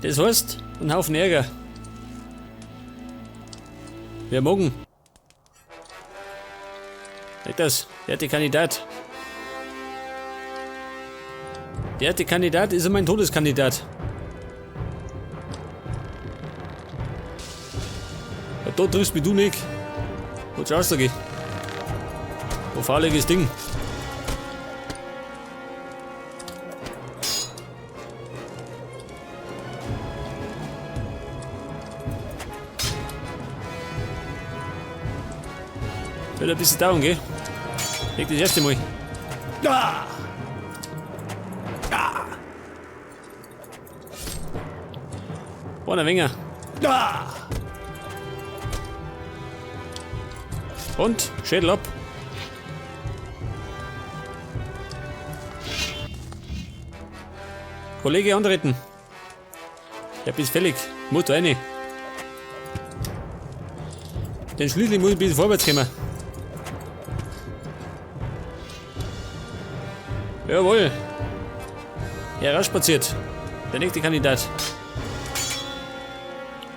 Das heißt, ein Haufen Ärger. Wer morgen? Nicht das, der die Kandidat. Der die Kandidat ist immer ein Todeskandidat. Ja, da triffst mich du nicht. Wo schaust du, geh? Wo fahrliges Ding. Wird ein bisschen dauern, gell? Leg das erste Mal. Ah! Ah! Einer wenger. Ah! Und Schädel ab. Kollege antreten. Ja, bist fällig. Muss da rein. Den Schlüssel muss ich ein bisschen vorwärts kommen. Jawohl. Ja, rausspaziert. Der nächste Kandidat.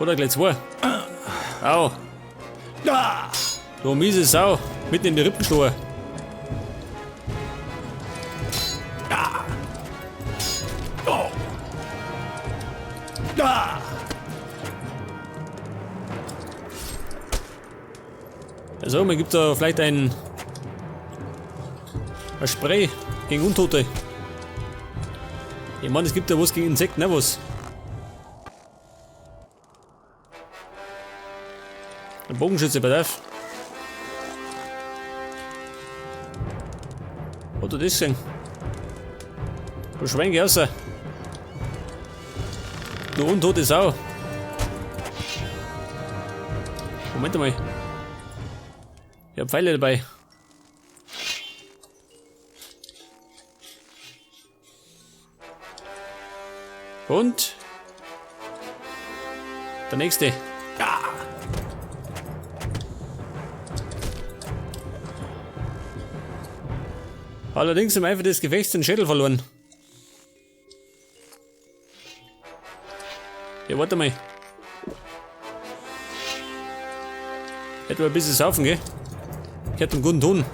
Oder gleich zwei. Au. Du miese Sau. Mitten in die Rippen geschlagen. Also, man gibt da vielleicht ein Spray gegen Untote. Ich meine, es gibt ja was gegen Insekten, ne was? Ein Bogenschütze, pass auf. Hat du das gesehen? Du Schwein, geh raus. Du untote Sau. Moment einmal. Ich hab Pfeile dabei. Und der nächste. Ja. Allerdings im Eifer des Gefechts den Schädel verloren. Ja, warte mal. Hätten wir ein bisschen saufen, gell? Ich hätte einen guten Ton.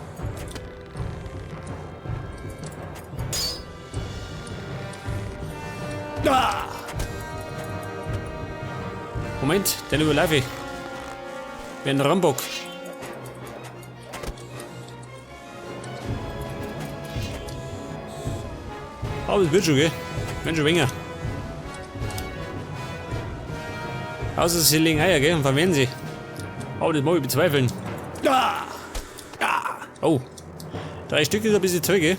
Ah! Moment, den überlaufe ich. Wie ein Rambock. Aber es wird schon, gell? Wenn schon weniger. Außer sie legen Eier, gell? Und vermehren sie. Aber das mag ich bezweifeln. Ah! Ah! Oh. 3 Stück ist ein bisschen zu, gell?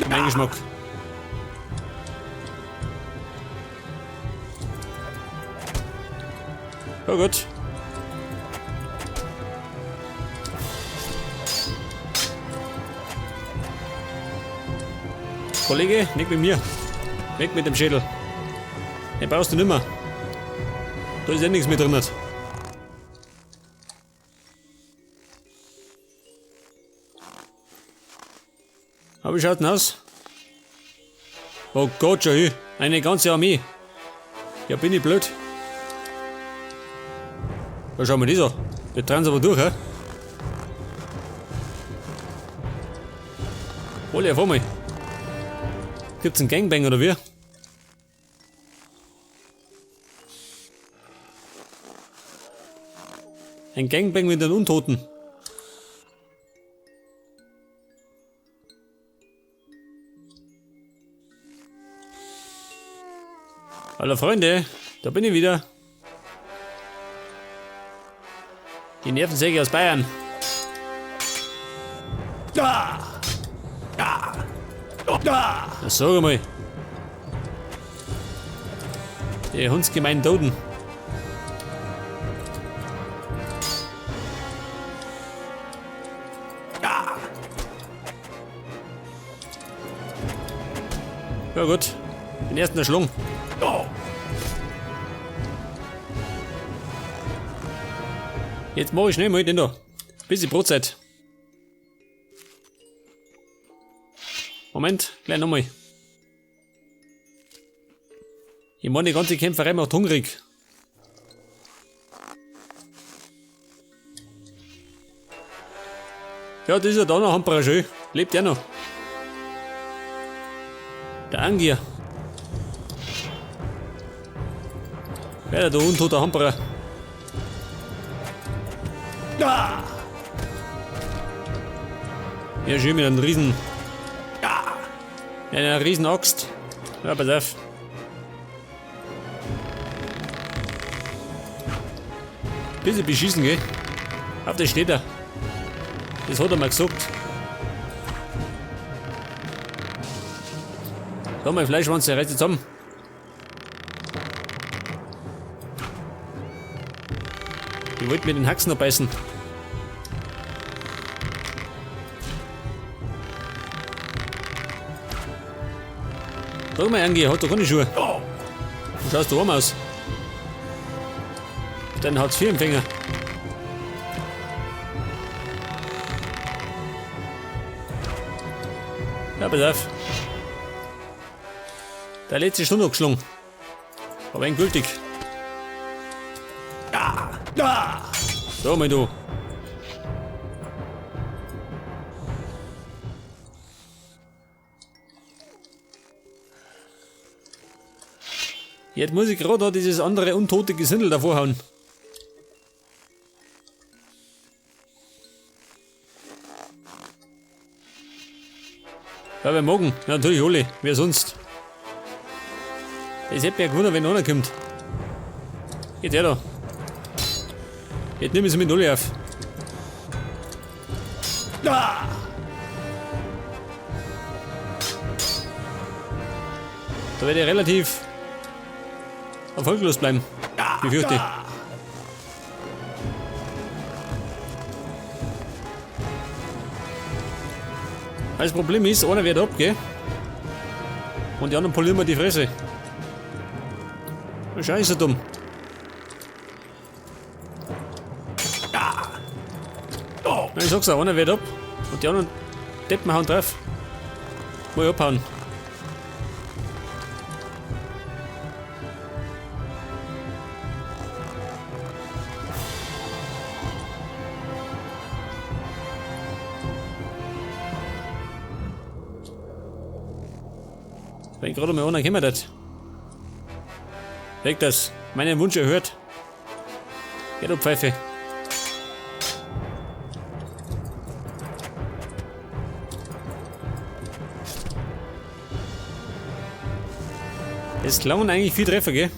Mein Geschmack. Oh Gott. Kollege, nicht mit mir. Weg mit dem Schädel. Den brauchst du nimmer. Da ist ja nichts mehr drin. Aber wie schaut denn aus? Oh Gott, schau hin. Eine ganze Armee. Ja, bin ich blöd. Da schauen wir das an. Wir drehen es aber durch, hä? Alle auf einmal. Gibt's einen Gangbang oder wie? Ein Gangbang mit den Untoten. Hallo Freunde, da bin ich wieder. Die Nervensäge aus Bayern. Ah! Ah! Ah! Na, sag einmal. Die hundsgemeinen Toten. Ah! Ja gut, den ersten erschlungen. Oh. Jetzt mach ich schnell mal den da. Bisschen Brotzeit. Moment, gleich nochmal. Ich meine, die ganze Kämpferei macht hungrig. Ja, das ist ja da noch Hamperer schön. Lebt ja noch. Der Angier. Wer der untoter Hamperer? Ja! Ja, schön mit einem riesen... Ja, einer riesen Axt. Ja, pass auf. Bisschen beschissen, gell? Auf das steht er. Das hat er mal gesagt. So, mein Fleischwanze, reißt zusammen. Ich wollte mir den Haxen noch beißen. Sag mal, Angie, hat doch keine Schuhe. Wie schaust du arm aus? Dein Hartz-IV-Empfänger. Ja, pass auf. Der letzte ist schon noch geschlungen. Aber endgültig. So, mein du. Jetzt muss ich gerade noch dieses andere untote Gesindel davor hauen. Ja, wer morgen? Ja, natürlich alle. Wer sonst? Das hätte mich ja gewundert, wenn einer kommt. Geht her da. Jetzt nehmen sie mit alle auf. Da werde ich relativ erfolglos bleiben. Befürchte ich. Das Problem ist, einer wird ab, gell? Und die anderen polieren mir die Fresse. Scheiße dumm. Ich sag's auch, einer wird ab und die anderen Deppen hauen drauf. Muss ich abhauen. Wenn gerade mal einer kommen hat. Weg das. Meinen Wunsch erhört. Geh du Pfeife. Es klangen eigentlich 4 Treffer, gell?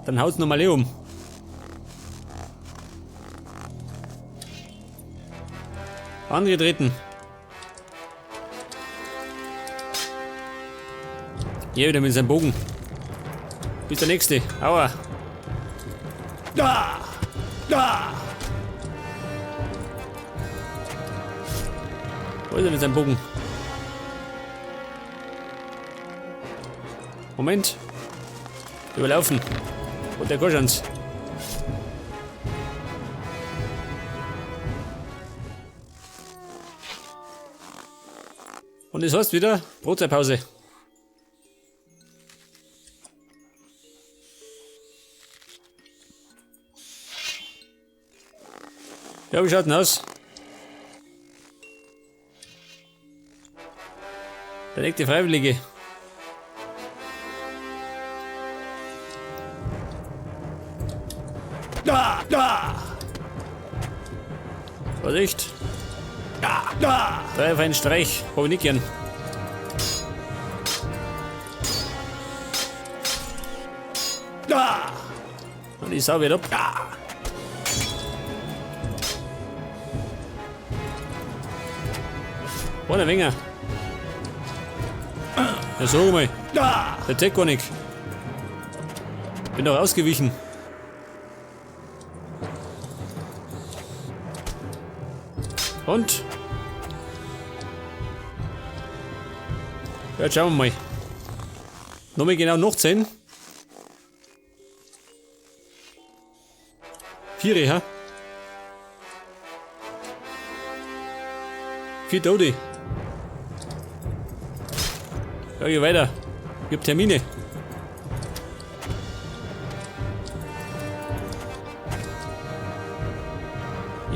Dann haut's nochmal eh um. Angetreten. Hier wieder mit seinem Bogen. Bis der nächste. Aua. Da! Da! Wo ist er mit seinem Bogen? Moment. Überlaufen. Und der Koschans. Und es heißt wieder Brotzeitpause. Ja, wie schaut denn aus? Der nächste Freiwillige. Da, da. Vorsicht. Da, da. 3 auf einen Streich. Hab ich nicht gern. Da. Und die Sau wird ab. Da. Ohne Winger. Ja, sag mal. Der zählt gar nicht. Bin doch ausgewichen. Und? Ja, schauen wir mal. Nochmal genau noch 10. 4, ha? 4 Tote. Ja, geh weiter. Ich hab Termine.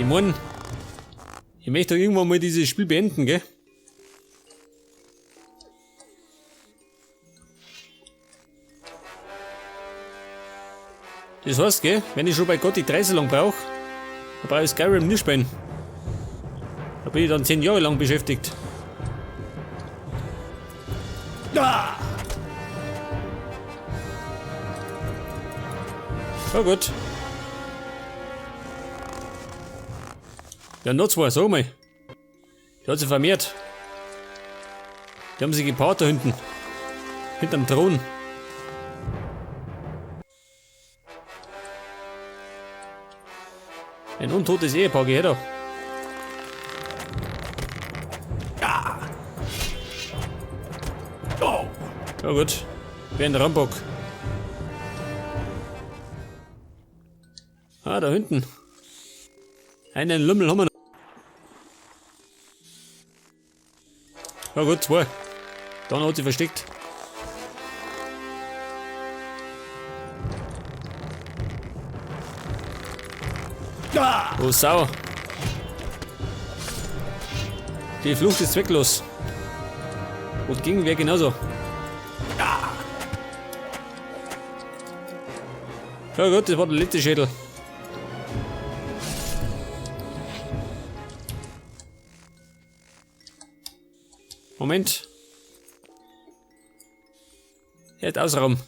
Ich mein, ich möchte doch irgendwann mal dieses Spiel beenden, gell? Das heißt, gell, wenn ich schon bei Gothic 3 so lang brauch, dann brauch ich Skyrim nicht spielen. Da bin ich dann 10 Jahre lang beschäftigt. Ah! Ja gut. Ja, noch zwei, sag mal. Die hat sich vermehrt. Die haben sich gepaart da hinten. Hinterm Thron. Ein untotes Ehepaar, geh her da. Ja gut. Wer ein Rambock. Ah, da hinten. Einen Lümmel haben wir noch. Ja gut, zwei. Da hat sie versteckt. Oh Sau. Die Flucht ist zwecklos. Und Gegenwehr genauso. Ja gut, das war der letzte Schädel. Moment. Er hat Ausraum.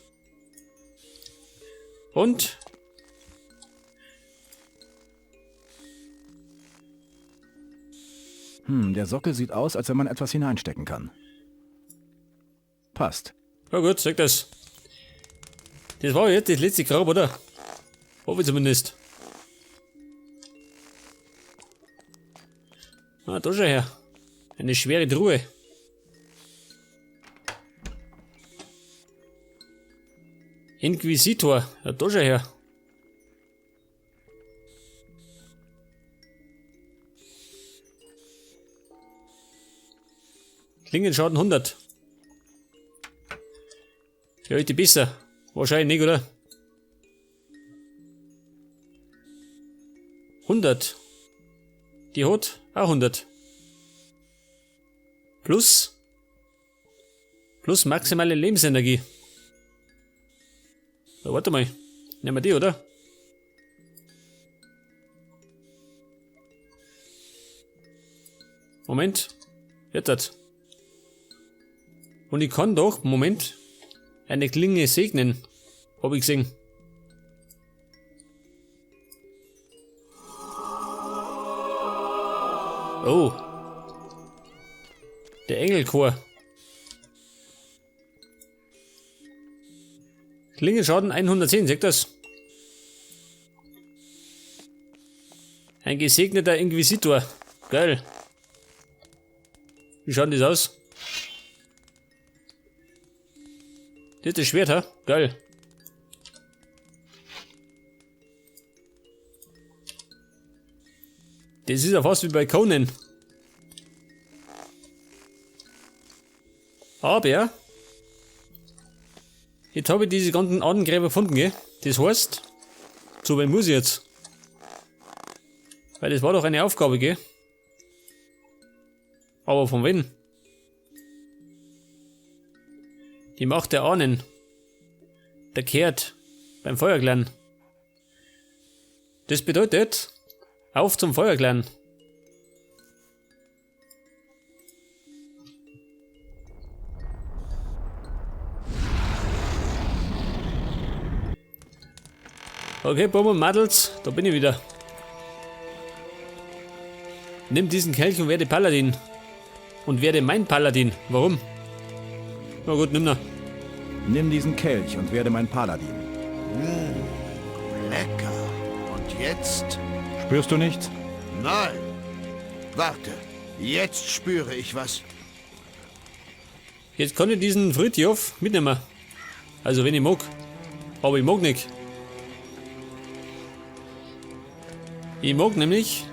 Und? Der Sockel sieht aus, als wenn man etwas hineinstecken kann. Passt. Ja gut, sag das. Das war jetzt das letzte Grab, oder? Hoffe ich zumindest. Ah, da schau her. Eine schwere Truhe. Inquisitor. Ja, da schau her. Klingenschaden 100. Ja, ist die besser. Wahrscheinlich nicht, oder? 100. Die hat auch 100. Plus. Plus maximale Lebensenergie. Ja, warte mal. Nehmen wir die, oder? Moment. Jetzt hat. Und ich kann doch, Moment, eine Klinge segnen. Hab ich gesehen. Oh. Der Engelchor. Klingenschaden 110, sagt das? Ein gesegneter Inquisitor. Geil. Wie schaut denn das aus? Das ist das Schwert, ha? Geil. Das ist ja fast wie bei Conan. Aber jetzt habe ich diese ganzen Ahnengräber gefunden, gell? Das heißt, so wem muss ich jetzt? Weil das war doch eine Aufgabe, gell? Aber von wem? Die Macht der Ahnen. Der Kehrt beim Feuerclan. Das bedeutet, auf zum Feuerclan. Okay, Buben und Madels, da bin ich wieder. Nimm diesen Kelch und werde Paladin. Und werde mein Paladin. Warum? Na gut, nimm ihn. Nimm diesen Kelch und werde mein Paladin. Lecker. Und jetzt? Spürst du nichts? Nein. Warte, jetzt spüre ich was. Jetzt kann ich diesen Fritjof mitnehmen. Also wenn ich mag. Aber ich mag nicht. Ich mag nämlich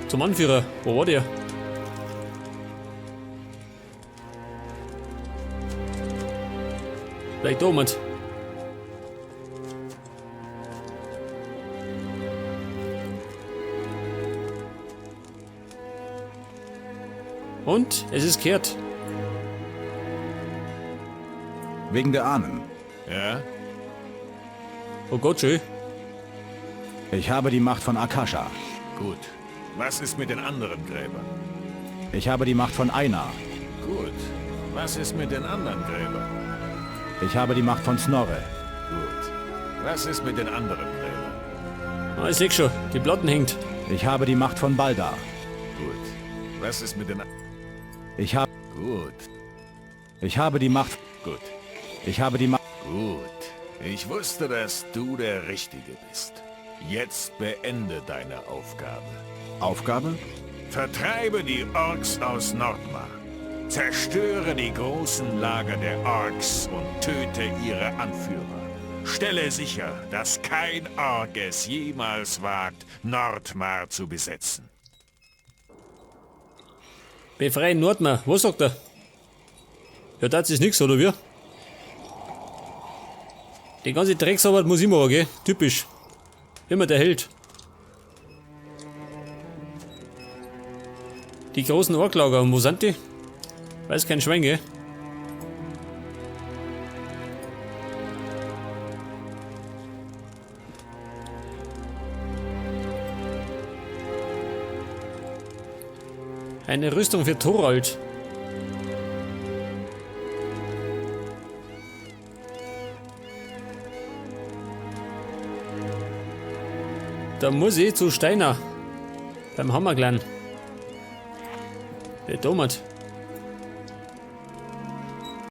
zum Anführer. Wo war der? Vielleicht da jemand. Und es ist kehrt. Wegen der Ahnen. Ja? Oh Gott, schön. Ich habe die Macht von Akasha. Gut. Was ist mit den anderen Gräbern? Ich habe die Macht von Einar. Gut. Was ist mit den anderen Gräbern? Ich habe die Macht von Snorre. Gut. Was ist mit den anderen Gräbern? Ah, ich seh schon, die Platten hängt. Ich habe die Macht von Baldar. Gut. Was ist mit den... Ich habe... Gut. Ich habe die Macht... Gut. Ich habe die Macht... Gut. Ich wusste, dass du der Richtige bist. Jetzt beende deine Aufgabe. Aufgabe? Vertreibe die Orks aus Nordmar. Zerstöre die großen Lager der Orks und töte ihre Anführer. Stelle sicher, dass kein Ork es jemals wagt, Nordmar zu besetzen. Befreien Nordmar. Was sagt er? Ja, das ist nix, oder wie? Die ganze Drecksarbeit muss ich machen, gell? Typisch. Immer der Held. Die großen Orklager, und wo sind die? Weiß kein Schwein, gell? Eine Rüstung für Thorald. Da muss ich zu Steiner. Beim Hammerclan. Der Domat.